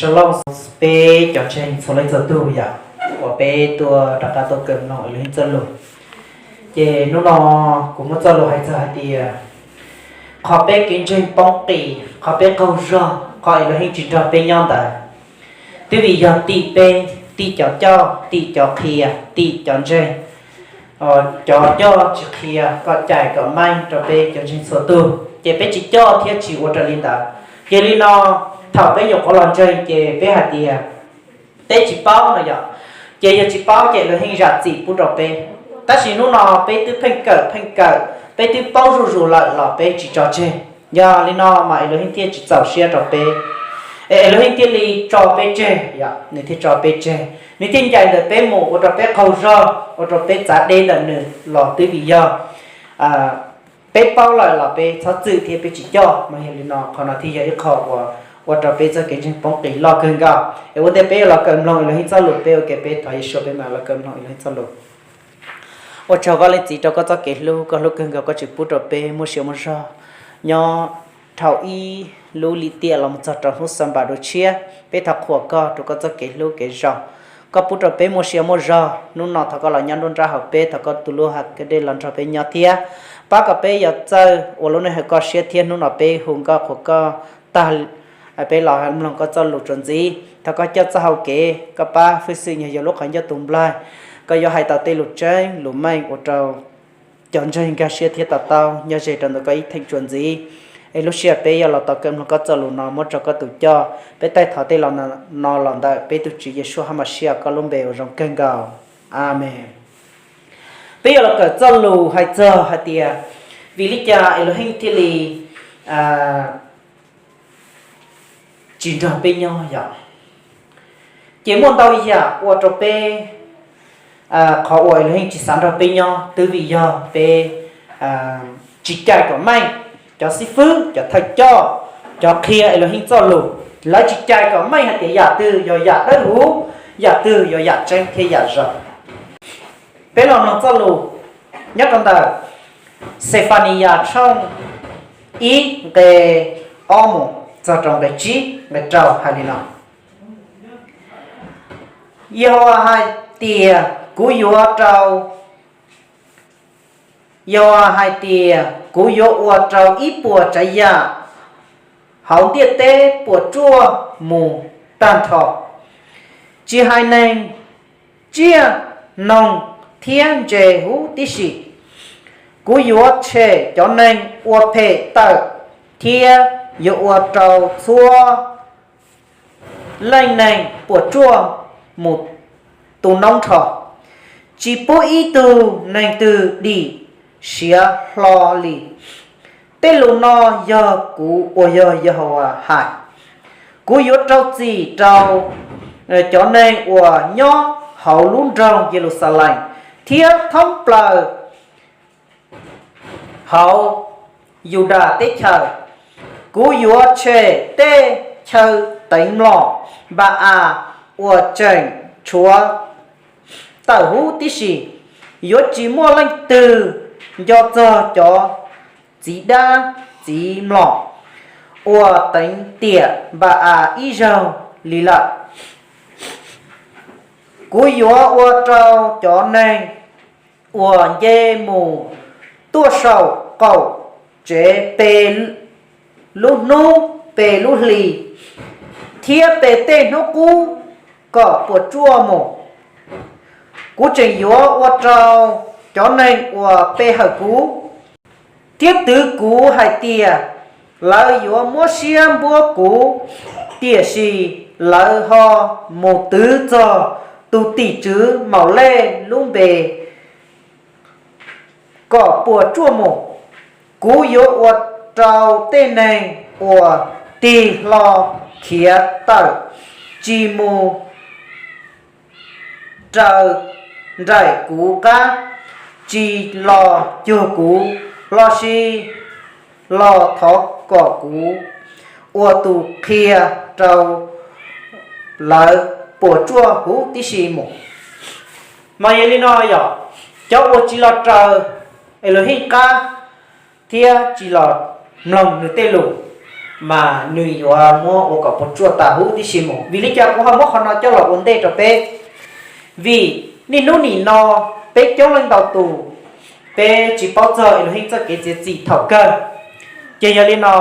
Shalom, peb cov ntseeg txhua leej txhua tug yom, uas peb tuaj rov qab tuaj kawm mloog Elohim txoj lus. Ces hnub no kuv muab txoj lus hais txog hais tias qhov peb kev ntseeg poob qis, qhov peb qaug zog, qhov Elohim tsis nrog peb nyob ntawd, twb vim yog tim peb, tim cov coj, tim cov qhia, tim cov ntseeg, cov coj tsis qhia kom cais kom meej rau peb cov ntseeg txhua tug, ces peb tsis coj thiab tsis ua raws li ntawd. Yog li no, thaum peb nyuam qhuav los ntseeg ces peb hais tias peb tsis paub no yom, ces yog tsis paub ces Elohim zam txim pub rau peb. Tab sis hnub no peb twb pheej kawm pheej kawm, peb twb paub zuj zus lawm los peb tsis tso tseg. Yog li no mas Elohim thiaj tsis txaus siab rau peb, es Elohim thiaj li tso peb tseg, nws thiaj tso peb tseg, nws thiaj ncaim ntawm peb mus ua rau peb qaug zog, ua rau peb txav deb ntawm nws los twb vim yog peb paub lawm los peb txhob txwm thiab peb tsis coj. Mas yog li no qhov no thiaj yog ib qho uas ua rau peb txoj kev ntseeg poob qis loj kawg nkaus. Es ua ntej peb yuav los kawm mloog Elohim txoj lus, peb ua ke peb thov Yeshua peb mam los kawm mloog Elohim txoj lus. Ua tsaug koj leej txiv rau koj txoj kev hlub, koj hlub kawg nkaus koj tseem pub rau peb muaj sia muaj zog nyob dhau ib lub lim tiam los mus txog rau hnub Xanpab dua tshiab. Peb thov qhuas koj rau koj txoj kev hlub kev zoo, koj pub rau peb muaj sia muaj zog. Hnub no thov koj los nyob nruab nrab hauv peb, thov koj tus lub Hakedesh los nrog peb nyob thiab pab kom peb yuav txawj ua lub neej haum koj siab thiab. Hnub no peb hu nkauj qhuas koj tag, peb los mloog koj txoj lus txuas ntxiv. Thov koj coj txoj hau kev, koj pab fwj xwm nyuag yog lub qhov ncauj tus nplaig, koj yuav hais tau tej lus tseeb lus meej ua rau cov ntseeg nkag siab thiab to taub nyob ze rau ntawm koj ib theem txuas ntxiv. Es lub sij hawm peb yuav los tau kawm mloog koj txoj lus no muab rau koj tus coj, peb taij thov tej no los ntawm peb tus Tswv Yeshua Hamasias koj lub npe uas zoo kawg nkaus. Amees. Peb yuav los kawm txoj lus hais txog hais tias vim li cas Elohim thiaj li tsis nrog peb nyob yom. Ces muaj ntau yam ua rau peb, qhov uas Elohim tsis xav nrog peb nyob twb vim yog peb tsis cais kom meej. Cov xib fwb, cov thawj coj, cov qhia Elohim txoj lus, lawv tsis cais kom meej hais tias yam twg yog yam dawb huv, yam twg yog yam tseeb thiab yam zoo. Peb los mloog txoj lus nyob rau ntawm Xefaniyas tshooj ib nqe ob mus txog rau nqe tsib nqe rau hais li no: Yehauvas hais tias, kuv yuav rau, Yehauvas hais tias, kuv yuav ua rau ib puas tsav yam hauv ntiaj teb puas tsuaj mus tag nrho, tsis hais neeg tsiaj noog thiab ntses huv tib si. Kuv yuav tshem cov neeg ua phem tawm, thiab yuav ua rau txhua leej neeg puas tsuaj mus tu noob nrho, tsis pub ib tug neeg twg dim siav hlo li. Tej lus no yog kuv uas yog Yehauvas hais. Kuv yuav rau txim rau cov neeg uas nyob hauv lub nroog Yeluxalees thiab thoob plaws hauv Yudas teb chaws. Kuv yuav tshem tej chaw teev mlom Npa-as uas tseem tshuav tawm huv tib si. Yuav tsis muaj leej twg nco txog cov txiv dab txiv mlom uas teev tiam Npa-as ib zaug li lawm. Kuv yuav ua rau cov neeg uas nce mus tuaj saum qaum tsev pe lub hnub pe lub hli, thiab pe tej hnub qub kom puas tsuaj mus. Kuv tseem yuav ua rau cov neeg uas pe hawm kuv thiab twv kuv hais tias lawv yuav muab siab npuab kuv, tiam sis lawv ho mus twv txog tus tim tswv Maulej lub npe kom puas tsuaj mus. Kuv yuav ua rau tej neeg uas tig hlo khiav tawm tsis mus raws nraim kuv qab, tsis los cuag kuv lossis los thov kom kuv ua tus qhia rau lawv puas tsuaj huv tib si mus. Mas yog li no yog cov uas tsis los raws Elohim qab thiab tsis los mloog nws tej lus, mas nws yuav muab ua kom puas tsuaj tas huv tib si mus. Vim li cas kuv ho muab qhov no coj los ua ntej rau peb? Vim niaj hnub nim no peb coob leej ntau tus, peb tsis paub txog Elohim txoj kev txiav txim thaum kawg. Ces yog li no,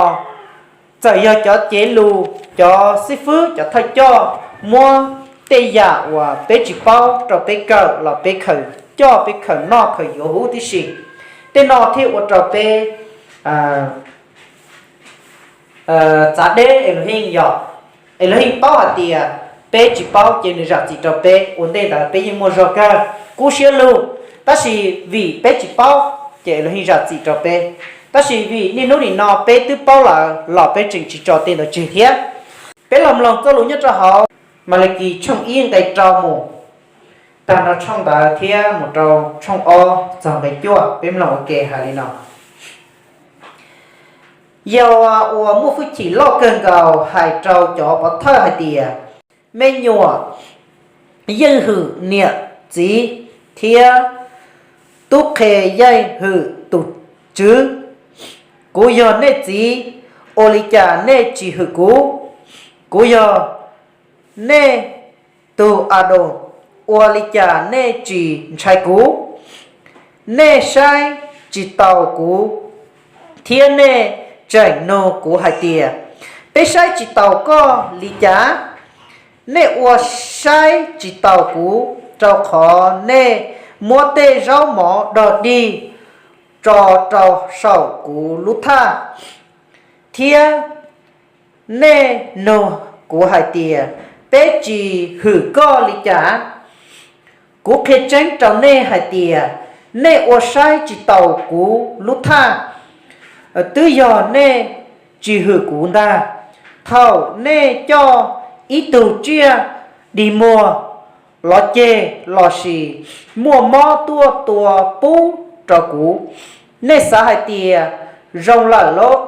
txawm yog cov cev lus, cov xib fwb, cov thawj coj muab tej yam uas peb tsis paub rau peb kawm los peb khaws coj peb khaws noj khaws yuav huv tib si. Tej no thiaj ua rau peb txav deb Elohim. Yog Elohim paub hais tias peb tsis paub ces nws zam txim rau peb, ua ntej ntawd peb yeej muaj zog kawg, kub siab lug. Tab sis vim peb tsis paub ces Elohim zam txim rau peb. Tab sis vim niaj hnub nim no peb twb paub lawm los peb tseem tsis tso tej ntawd tseg thiab. Peb los mloog txoj lus nyob rau hauv Malakis tshooj ib nqe rau mus tag nrho tshooj ntawd thiab mus rau tshooj ob txog nqe cuaj, peb mloog ua ke hais li no: Yehauvas uas muaj hwj chim loj kawg nkaus hais rau cov pov thawj hais tias, me nyuam yeej hwm niam txiv thiab tub qhe yeej hwm tus tswv. Kuv yog nej txiv, ua li cas nej tsis hwm kuv? Kuv yog nej tug Adoos, ua li cas nej tsis ntshai kuv? Nej saib tsis taus kuv thiab nej tseem nug kuv hais tias, peb saib tsis taus koj li cas? Nej ua saib tsis taus kuv, rau qhov nej muab tej zaub mov dog dig tso rau saum kuv lub thaj, thiab nej nug kuv hais tias, peb tsis hwm koj li cas? Kuv qhia tseeb rau nej hais tias, nej ua saib tsis taus kuv lub thaj, twb yog nej tsis hwm kuv ntag. Thaum nej coj ib tug tsiaj dig muag, lov ceg lossis muaj mob tuaj tua pub rau kuv, nej xav hais tias zoo lawm lauj?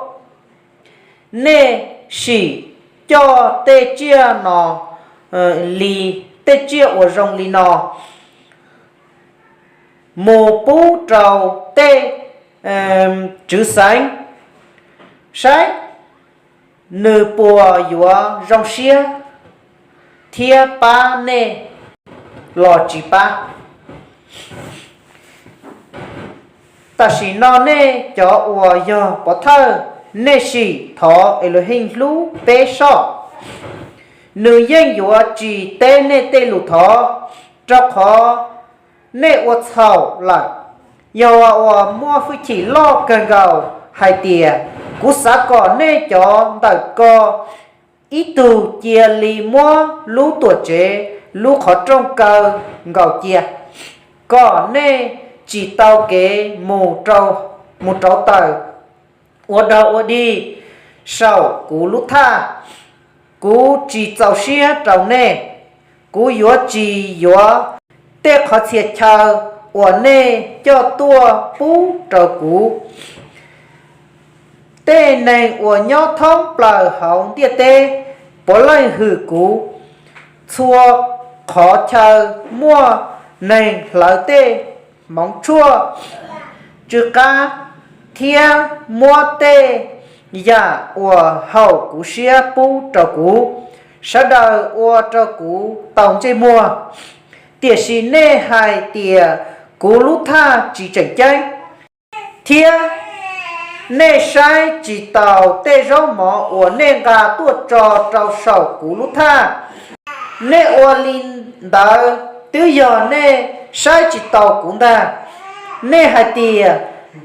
Nej sim coj tej tsiaj no li, tej tsiaj uas zoo li no mus pub rau tej tswv xeev, saib nws puas yuav zoo siab thiab pab nej los tsis pab. Tam sim no nej cov uas yog pov thawj, nej sim thov Elohim hlub peb soj, nws yeej yuav tsis teb nej tej lus thov, rau qhov nej ua txhaum lawm. Yehauvas uas muaj hwj chim loj kawg nkaus hais tias, kuv xav kom nej cov ntawm ko ib tug cia li muab lub tuam tsev lub qhov rooj kaw nkaus cia, kom nej tsis tau kev mus rauv taws ua dog ua dig saum kuv lub thaj. Kuv tsis txaus siab rau nej, kuv yuav tsis yuav tej qhov txhia chaw uas nej coj tuaj pub rau kuv. Tej neeg uas nyob thoob plaws hauv ntiaj teb puav leej hwm kuv. Txhua qhov chaw muaj neeg hlawv tej hmoov tshuaj tsw qab thiab muab tej yam uas haum kuv siab pub rau kuv. Sawv daws ua rau kuv tau ntsej muag, tiam sis nej hais tias kuv lub thaj tsis tseem ceeb, thiab nej saib tsis taus tej zaub mov uas nej nqa tuaj tso rau saum kuv lub thaj. Nej ua li ntawd twb yog nej saib tsis taus kuv ntag. Nej hais tias,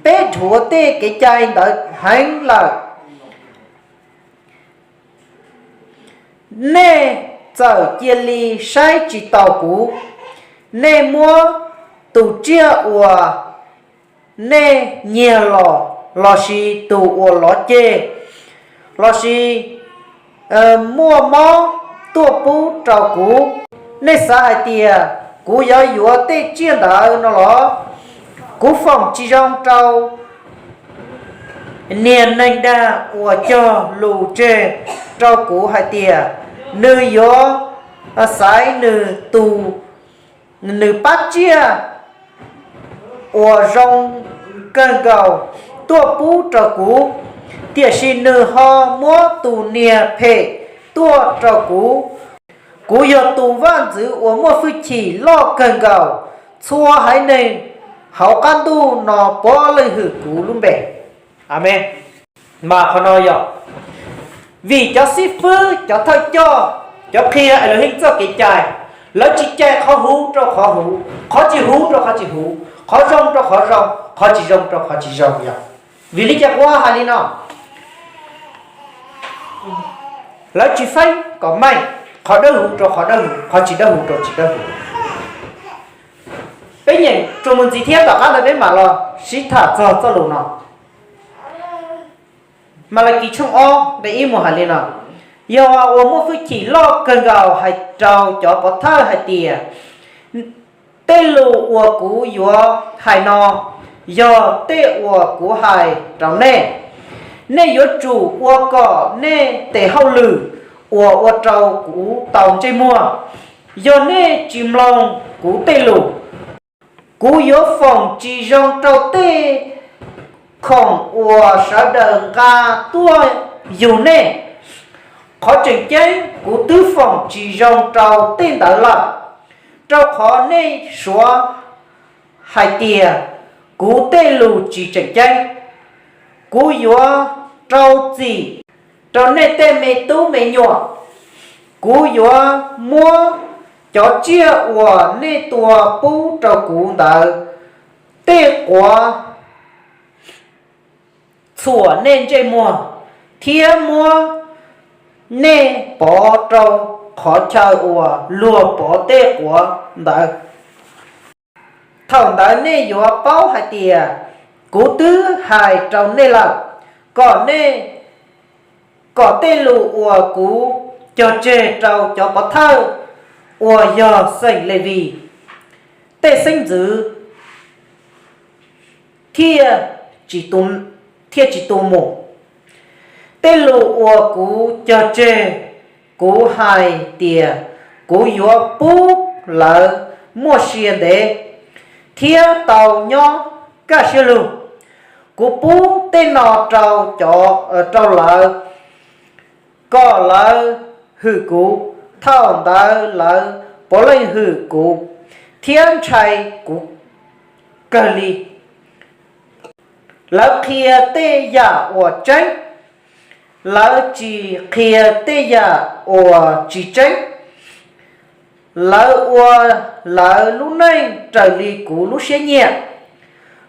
peb dhuav tej kev cai ntawd heev lawm. Nej txawm cia li saib tsis taus kuv. Nej muab tus tsiaj uas nej nyiag los, lossis tus uas lov ceg, lossis muaj mob tuaj pub rau kuv. Nej xav hais tias kuv yuav yuav tej tsiaj ntawd no los? Kuv foom tsis zoo rau niag neeg dag uas cog lus tseg rau kuv hais tias, nws yuav xaiv nws tus, nws pab tsiaj uas zoo kawg nkaus tuaj pub rau kuv, Tiam sis nws ho muab tus niag phem tuaj rau kuv. Kuv yog tus vaj ntxwv uas muaj hwj chim loj kawg nkaus, txhua haiv neeg hauv qab ntuj no puav leej hwm kuv lub npe. Amees. Mas qhov no yog vim cov xib fwb, cov thawj coj, cov qhia Elohim txoj kev cai, lawv tsis cais qhov huv rau qhov huv, qhov tsis huv rau qhov tsis huv, qhov zoo rau qhov zoo, qhov tsis zoo rau qhov tsis zoo yog. Vim li cas kuv hais li no? Lawv tsis faib kom meej qhov dawb huv rau qhov dawb huv, qhov tsis dawb huv rau tsis dawb huv. Peb nyeem tsuas mus ntxiv thiab tom qab ntawd peb mam los sib tham txog txoj lus no. Malakis tshooj ob nqe ib mus hais li no: Yog uas muaj hwj chim loj kawg nkaus hais rau cov pov thawj hais tias, tej lus uas kuv yuav hais no yog tej uas kuv hais rau nej. Nej yuav tsum ua kom nej tes hauj lwm uas ua rau kuv tau ntsej muag. Yog nej tsis mloog kuv tej lus, kuv yuav foom tsis zoo rau tej khoom uas sawv daws nqa tuaj yug nej. Qhov tseem ceeb, kuv twb foom tsis zoo rau tej ntawd lawm, rau qhov nej suav hais tias kuv tej lus tsis tseem ceeb. Kuv yuav rau txim rau nej tej me tub me nyuam. Kuv yuav muab cov tsiaj uas nej tua pub rau kuv ntawd tej quav txhuam nej ntsej muag, thiab muab nej pov rau qhov chaw uas luag pov tej quav ntawd. Thaum ntawd nej yuav paub hais tias kuv twb hais rau nej lawm, kom nej, kom tej lus uas kuv cog tseg rau cov pov thawj uas yog xeem Levis tej xeeb ntxwv thiaj tsis tu, thiaj tsis tu mus. Tej lus uas kuv cog tseg, kuv hais tias kuv yuav pub lawv muaj sia ntev thiab tau nyob kaj siab lug. Kuv pub tej no rau cov, rau lawv, kom lawv hwm kuv. Thaum ntawd lawv puav leej hwm kuv thiab ntshai kuv kawg li. Lawv qhia tej yam uas tseeb, lawv tsis qhia tej yam uas tsis tseeb. Lawv ua lawv lub neej raws li kuv lub siab nyiam.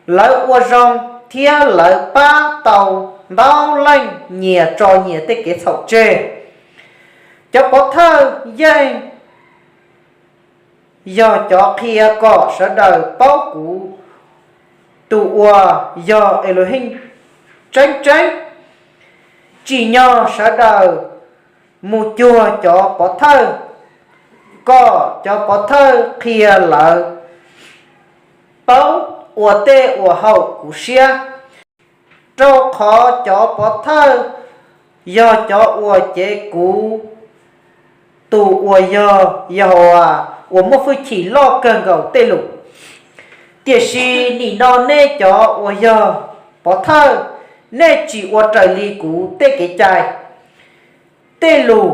Lawv ua zoo thiab lawv pab tau ntau leej nyias tso nyias tej kev txhaum tseg. Cov pov thawj yeej yog cov qhia kom sawv daws paub kuv tus uas yog Elohim tseeb tseeb. Tsim nyog sawv daws mus cuag cov pov thawj, kom cov pov thawj qhia lawv paub ua tej uas haum kuv siab. Rau qhov cov pov thawj yog cov uas cev kuv tus uas yog Yehauvas uas muaj hwj chim loj kawg nkaus tej lus. Tiam sis nim no nej cov uas yog pov thawj, nej tsis ua raws li kuv tej kev cai. Tej lus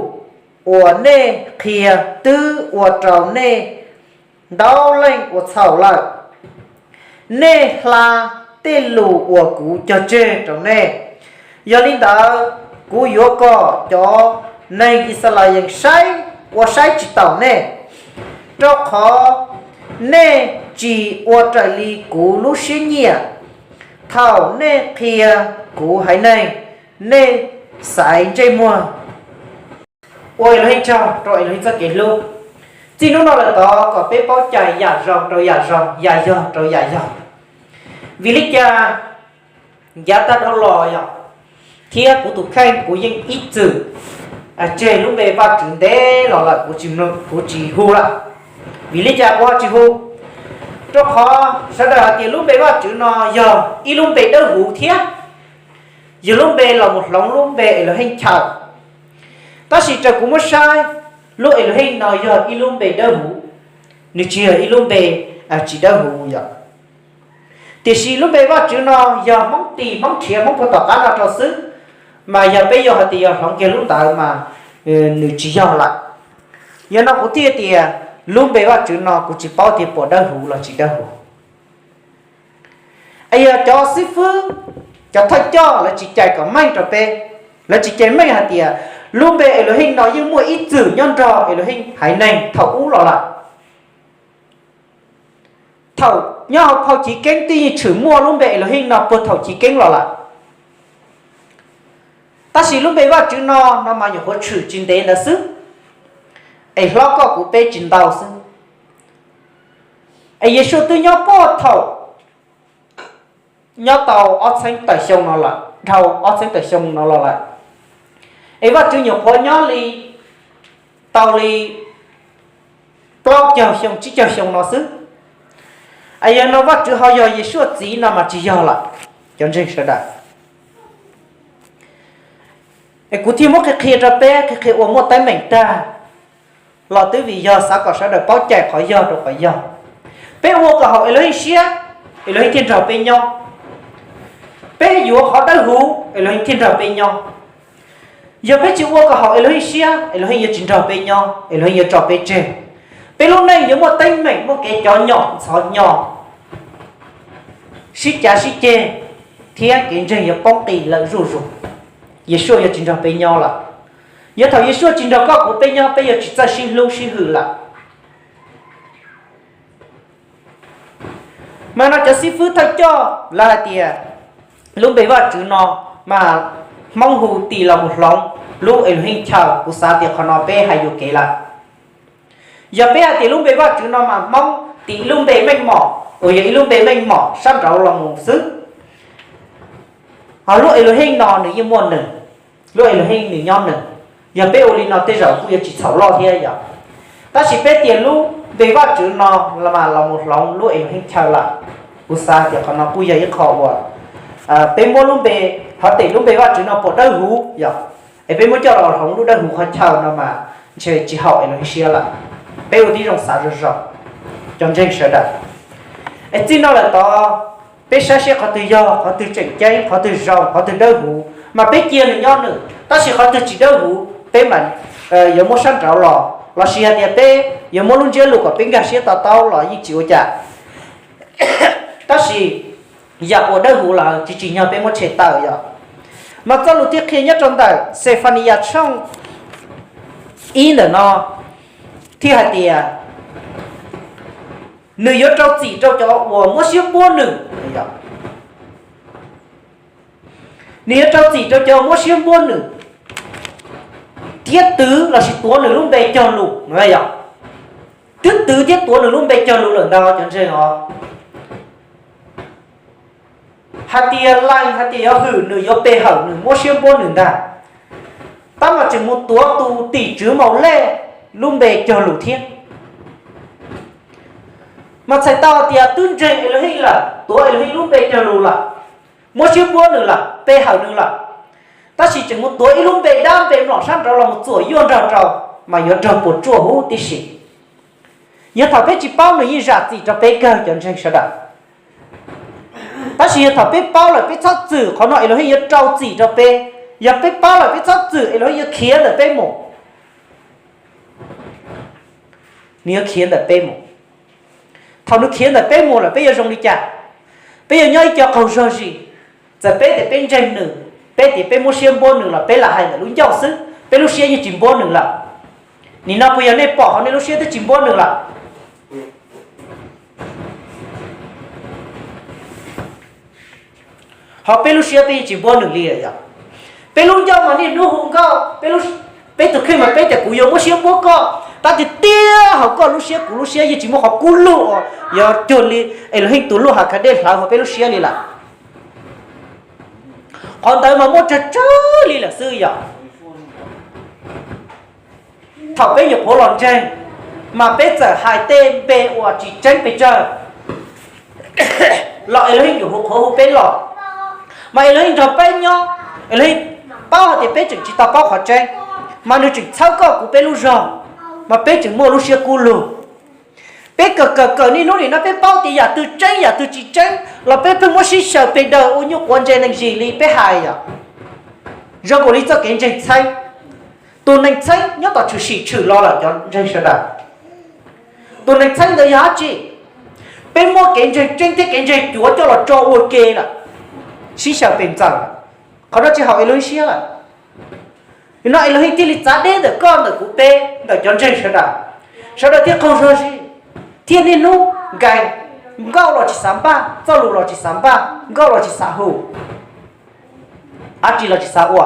uas nej qhia twb ua rau nej ntau leej ua txhaum lawm. Nej hla tej lus uas kuv cog tseg rau nej. Yog li ntawd, kuv yuav kom cov neeg Yixalayees saib ua saib tsis taus nej, rau qhov nej tsis ua raws li kuv lub siab nyiam. Thaum nej qhia kuv haiv neeg, nej xaiv ntsej muag. Ua Elohim tsaug rau Elohim txoj kev hlub. Txij hnub no lawm tod kom peb paub cais yam zoo rau yam zoo, yam yog rau yam yog. Vim li cas ncav tag dhau los yog, thiab kuv tus kheej kuv yeej ib txwm tseg lub npe Vajtswv ntev los lawm, kuv tsis, kuv tsis hu lawm. Vim li cas kuv ho tsis hu? Rau qhov sawv daws hais tias lub npe Vajtswv no yog ib lub npe dawb huv thiab yog lub npe los mus hloov lub npe Elohim chaw. Tab sis raws kuv muab saib, lub Elohim no yog ib lub npe dawb huv, nws tsis yog ib lub npe tsis dawb huv yom. Tiam sis lub npe Vajtswv no yog Hmoob tis, Hmoob nrhiav, Hmoob puag tom qab no rau xwb. Mas yog peb yuav hais tias yog hloov kiag lub ntawd mas nws tsis yog lawm. Yog no kuv thiaj tias lub npe Vajtswv no kuv tsis paub tias puas dawb huv los tsis dawb huv. Es yog cov xib fwb, cov thawj coj lawv tsis cais kom meej rau peb, lawv tsis cais meej hais tias lub npe Elohim no yeej muaj ib txwm nyob nrog Elohim haiv neeg thaum ub los lawm. Thaum nyob hauv phau Chiv Keeb twb yeej tshwm muaj lub npe Elohim no puag thaum chiv keeb los lawm. Tab sis lub npe Vajtswv no no mas nyuam qhuav tshwm tsis ntev ntawd xwb, es hlob koj kuv peb tsis ntau xwb. Es Yeshua twb nyob puag thaum, nyob tau ob txhiab tawm xyoo no lawm, dhau ob txhiab tawm xyoo no los lawm. Es Vajtswv nyuam qhuav nyob li, tau li plaub caug xyoo tsib caug xyoo no xwb. Es yog no Vajtswv ho yog Yeshua txiv no mas tsis yog lawm, cov ntseeg sawv daws. Es kuv thiaj muab qhia qhia rau peb, qhia qhia ua muaj teeb meem tag los twb vim yog xav kom sawv daws paub cais qhov yog rau qhov yog. Peb ua kom haum Elohim siab, Elohim thiaj nrog peb nyob. Peb yuav qhov dawb huv, Elohim thiaj nrog peb nyob. Yog peb tsis ua kom haum Elohim siab, Elohim yuav tsis nrog peb nyob, Elohim yuav tso peb tseg. Peb lub neej yuav muaj teeb meem, muaj kev cov nyom ntxhov nyo, sib cav sib ceg, thiab kev ntseeg yuav poob qis lawm zuj zus. Yeshua yuav tsis nrog peb nyob lawm. Yog thaum Yeshua tsis nrog koj kuv peb nyob, peb yuav tsis txawj sib hlub sib hwm lawm. Mas no cov xib fwb thawj coj lawv hais tias lub npe Vajtswv no mas Hmoob hu tis los mus hloov lub Elohim chaw, kuv xav tias qhov no peb hais yuam kev lawm. Yog peb hais tias lub npe Vajtswv no mas Hmoob tis ib lub npe meej mom uas yog ib lub npe meej mom sab nraud los mus xwb. Ho lub Elohim no nws yeej muaj nws, lub Elohim nws nyob nws. Yog peb ua li no tej zaum kuj yuav tsis txhaum loj thiab yom. Tab sis peb tias lub npe Vajtswv no mas los mus hloov lub Elohim chaw lawm, kuv xav tias qhov no kuj yog ib qho uas peb muab lub npe, hov tes lub npe Vajtswv no puas dawb huv yom, es peb muab coj los hloov lub dawb huv qhov chaw no mas ntshe tsis haum Elohim siab lawm. Peb ua tib zoo xav zoo zoo, cov ntseeg sawv daws. Es txij no lawm tod, peb saib seb qhov twg yog, qhov twg tseem ceeb, qhov twg zoo, qhov twg dawb huv mas peb cia nws nyob nws, tab sis qhov twg tsis dawb huv peb mam yuav muab sab nraud los, los sis hais tias peb yuav muab lub ntsiab lus kom peb nkag siab to taub los yeej tsis ua cas. Tab sis yam uas dawb huv lawm tsis tsim nyog peb muab tshem tawm yom. Mas txoj lus thiaj qhia nyob rau ntawm Xefaniyas tshooj ib ntawm no thiaj hais tias nws yuav rau txim rau cov uas muab siab npuab nws. Nws yuav rau txim rau cov muab siab npuab nws thiab twv lossis tuav nws lub npe cog lus no yom. Twb twv thiab tuav nws lub npe cog lus lawm ntag cov ntseeg os. Hais tias lees hais tias yuav hwm nws, yuav pe hawm nws, muab siab npuab nws ntag, tab mas tseem mus tuav tus tim tswv Maulej lub npe cog lus thiab. Mas txhais tau tias twb ntseeg Elohim lawm, tuav Elohim lub npe cog lus lawm, muab siab npuab nws lawm, pe hawm nws lawm, tab sis tseem mus tuav ib lub npe dab npe mlom sab nraud los mus txuam yuaj nrog rau, mas yuav raug puas tsuaj huv tib si. Yog thaum peb tsis paub nws yeej zam txim rau peb kawg cov ntseeg sawv daws. Tab sis yog thaum peb paub lawm peb txhob txwm, qhov no Elohim yuav rau txim rau peb. Yog peb paub lawm peb txhob txwm, Elohim yuav khiav ntawm peb mus. Nws yuav khiav ntawm peb mus. Thaum nws khiav ntawm peb mus lawm peb yuav zoo li cas? Peb yuav nyob ib co qaug zog zis. Txawm peb tias peb ntseeg nws, peb tias peb muab siab npuab nws los peb lam hais ntawm lub ncauj xwb, peb lub siab yeej tsis npuab nws lawm. Nim no puas yog nej pom hauv nej lub siab twb tsis npuab nws lawm? Ho peb lub siab peb yeej tsis npuab nws li lawm yom. Peb lub ncauj mas niaj hnub hu nkauj, peb tus kheej mas peb tias kuv yuav muab siab npuab koj, tab tiag tiag hauv koj lub siab kuv lub siab yeej tsis muaj qhov kub lug uas yog cuag li Elohim tus luj has khav dej hlawv hauv peb lub siab li lawm. Qhov ntawd mas muaj tsawg tsawg li lawm xwb yom. Thaum peb nyuam qhuav los ntseeg, mas peb txawm hais tej npe uas tsis tseeb pes tsawg los Elohim nyuam qhuav hu peb los. Mas Elohim nrog peb nyob, Elohim paub hais tias peb tseem tsis tau paub qhov tseeb, mas nws tseem txhawb koj kuv peb lub zog, mas peb tseem muaj lub siab kub lug. Peb kawm kawm kawm niaj hnub nim no peb paub tias yam twg tseeb yam twg tsis tseeb los peb pheej muab sib xyaw pes daws ua nyuj quav ntse neeg zis li peb hais yom. Zoo nkaus li txoj kev ntseeg txheeb, tus neeg txheeb nyob tom tshwm sim tshwm los lawm cov ntseeg sawv daws. Tus neeg txheeb ntawd yog dab tsi? Peb muab kev ntseeg tseeb thiab kev ntseeg cuav coj los tso ua ke lawm, sib xyaw pes ntxaws lawm, qhov no tsis haum Elohim siab lawm. Yog no Elohim thiaj li txav deb ntawm koj, ntawm kuv, peb, ntawm cov ntseeg sawv daws. Sawv daws thiaj qaug zog zis, thiaj niaj hnub nkees, nkauj los tsis xav npaj, txoj lus los tsis xav npaj, nkauj los tsis xav hu, dab tsi los tsis xav ua.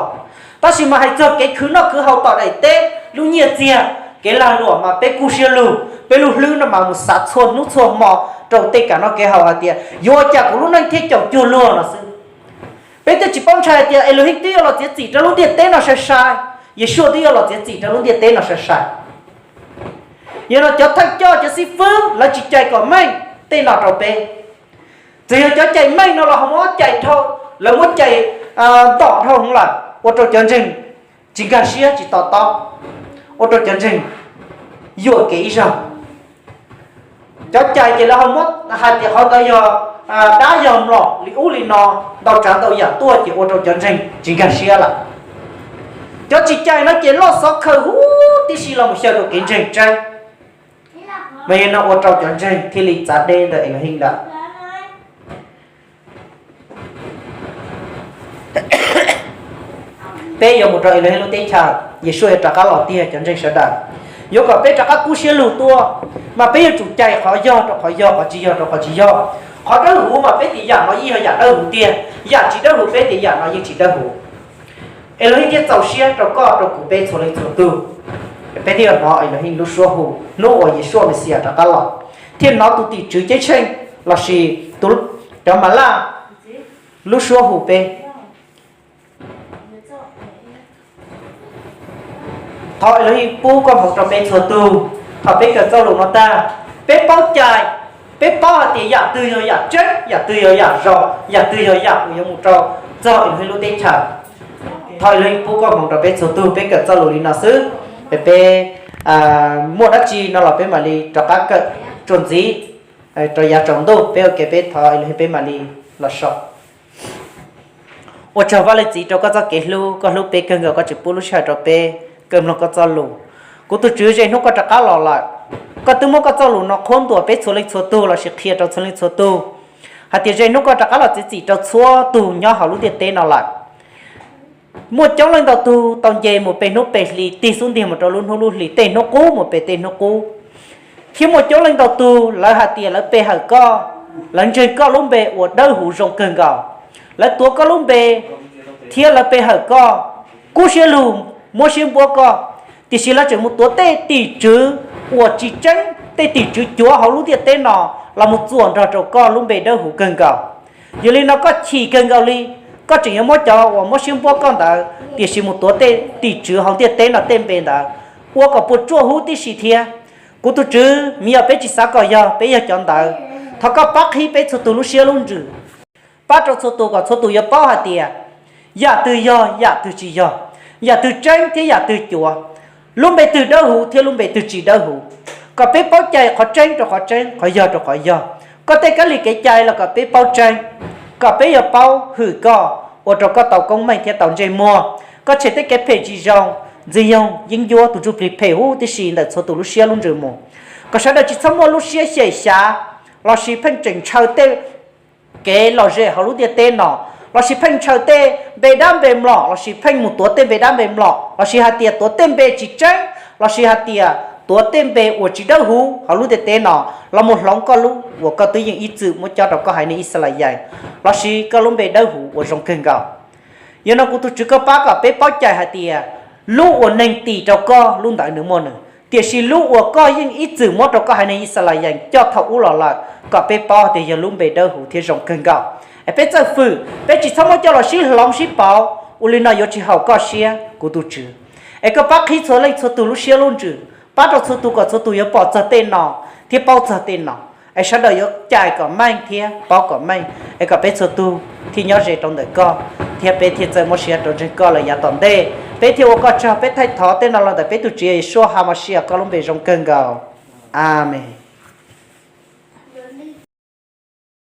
Tab sis mas hais txog kev khwv noj khwv haus tom daim teb, lub nyiaj txiag, kev lag luam mas peb kub siab lug, peb lub hlwb no mas mus xav txhua hnub txhua hmo rau tej kev noj kev haus hais tias yuav ua cas kuv lub neej thiaj caum cuag luag no xwb. Peb twb tsis paub ntshai hais tias Elohim twb yuav los txiav txim rau lub ntiaj teb no sai sai, Yeshua twb yuav los txiav txim rau lub ntiaj teb no sai sai. Yog no cov thawj coj cov xib fwb lawv tsis cais kom meej tej no rau peb. Txawm yog cov cais meej no los ho muab cais dhau, lawv muab cais ntom dhau hwv lawm, ua rau cov ntseeg tsis nkag siab tsis to taub, ua rau cov ntseeg yuam kev ib zaug. Cov cais ces lawv ho muab hais tias qhov ntawd yog dab yog mlom li ub li no, ntau tsav ntau yam tuaj ces ua rau cov ntseeg tsis nkag siab lawm. Cov tsis cais no ces loj xov khaws huv tib si los mus xyaw rau kev ntseeg tseeb. Mas yog no ua rau cov ntseeg thiaj li txav deb ntawm Elohim lawm. Peb yuav mus rau Elohim lub teb chaws, Yeshua yuav rov qab los tiag cov ntseeg sawv daws. Yuav kom peb rov qab kub siab lug tuaj, mas peb yuav tsum cais qhov yog rau qhov yog, qhov tsis yog rau qhov tsis yog. Qhov dawb huv mas peb tias yam no yeej yog yam dawb huv tiag, yam tsis dawb huv peb tias yam no yeej tsis dawb huv. Elohim thiaj txaus siab rau koj rau kuv peb txhua leej txhua tug. Peb thiaj yuav hnov Elohim lub suab hu hnub uas Yeshua Messias rov qab los, thiaj hnov tus tim tswv ceeb tsheej lossis tus, cov Malaj lub suab hu peb. Thov Elohim pub koob hmoov rau peb txhua tug. Thaum peb kawm txoj lus no tag, peb paub cai, peb paub hais tias yam twg yog yam tseeb, yam twg yog yam zoo, yam twg yog yam uas yuav mus rau txog Elohim lub teb chaws. Thov Elohim pub koob hmoov rau peb txhua tug. Peb kawm txoj lus li no xwb, peb muaj dab tsi no los peb mam li rov qab kawm txuas ntxiv rau yav tsaus ntuj. Peb ua ke peb thov Elohim peb mam li los so. Ua tsaug Vaj Leej Txiv rau koj txoj kev hlub, koj hlub peb kawg nkaus koj tseem pub lub sij hawm rau peb kawm mloog koj txoj lus. Kuv tus Tswv, ze hnub koj rov qab los lawm, koj twb muab koj txoj lus no qhuab ntuas peb txhua leej txhua tug lossis qhia rau txhua leej txhua tug hais tias ze hnub koj rov qab los txiav txim rau txhua tug nyob hauv lub ntiaj teb no lawm. Muaj coob leej ntau tug tau nce mus pe hnub pe hli, tig xub ntiag mus rau lub hnub lub hli, tej hnub qub mus pe tej hnub qub. Thiab muaj coob leej ntau tug lawv hais tias lawv pe hawm koj, lawv ntseeg koj lub npe uas dawb huv zoo kawg nkaus, lawv tuav koj lub npe thiab lawv pe hawm koj, kub siab lug muab siab npuab koj, tiam sis lawv tseem mus tuav tej tim tswv uas tsis tseeb, tej tim tswv cuav hauv lub ntiaj teb no los mus txuam nrog rau koj lub npe dawb huv kawg nkaus. Yog li no koj chim kawg nkaus li, koj tseem yuav muab cov uas muab siab npuab koj ntawd, tiam sis mus tuav tej tim tswv hauv ntiaj teb no tej npe ntawd, ua kom puas tsuaj huv tib si thiab. Kuv tus Tswv, miv yog peb tsis xav kom yog peb yog cov ntawd, thov koj pab qhib peb txhua tus lub siab lub ntsws, pab rau txhua tus kom txhua tus yuav paub hais tias yam twg yog, yam twg tsis yog, yam twg tseeb thiab yam twg cuav, lub npe twg dawb huv thiab lub npe twg tsis dawb huv, kom peb paub cai qhov tseeb rau qhov tseeb, qhov yog rau qhov yog, koj tej kab li kev cai los kom peb paub tseeb, kom peb yuav paub hwm koj, ua rau koj tau koob meej thiab tau ntsej muag, koj tshem tej kev phem tsis zoo, ntxwg nyoog yeeb ncuab tus ntsuj plig phem huv tib si ntawm txhua tus lub siab lub ntsws mus, kom sawv daws tsis txhob muaj lub siab xyem xyav lossis pheej tseem ntshaw tej kev lom zem hauv lub ntiaj teb no, lossis pheej ntshaw tej npe dab npe mlom lossis pheej mus tuav tej npe dab npe mlom lossis hais tias tuav tej npe tsis tseeb lossis hais tias tuav tej npe uas tsis dawb huv hauv lub ntiaj teb no, los mus hloov koj lub uas koj twb yeej ib txwm muab cob rau koj haiv neeg Yixalayees, lossis koj lub npe dawb huv uas zoo kawg nkaus. Yog no kuv tus Tswv koj pab kom peb paub cai hais tias lub uas neeg tim rau koj lub ntawd nws muaj nws, tiam sis lub uas koj yeej ib txwm muab rau koj haiv neeg Yixalayees coj thaum ub los lawm kom peb paub tias yog lub npe dawb huv thiab zoo kawg nkaus. Es peb txawj fwm, peb tsis txhob muab coj los sib hloov sib pauv, ua li no yuav tsis haum koj siab kuv tus Tswv. Es koj pab qhib txhua leej txhua tus lub siab lub ntsws, pab rau txhua tus kom txhua tus yuav pom txog tej no thiab paub txog tej no, es sawv daws yuav cais kom meej thiab paub kom meej, es kom peb txhua tus thiaj nyob ze rau ntawm koj, thiab peb thiaj txawj muab siab rau ntseeg koj lawm yav tom ntej. Peb thiaj ua koj tsaug, peb thaij thov tej no los ntawm peb tus Tswv Yeshua Hamasias koj lub npe zoo kawg nkaus. Amees.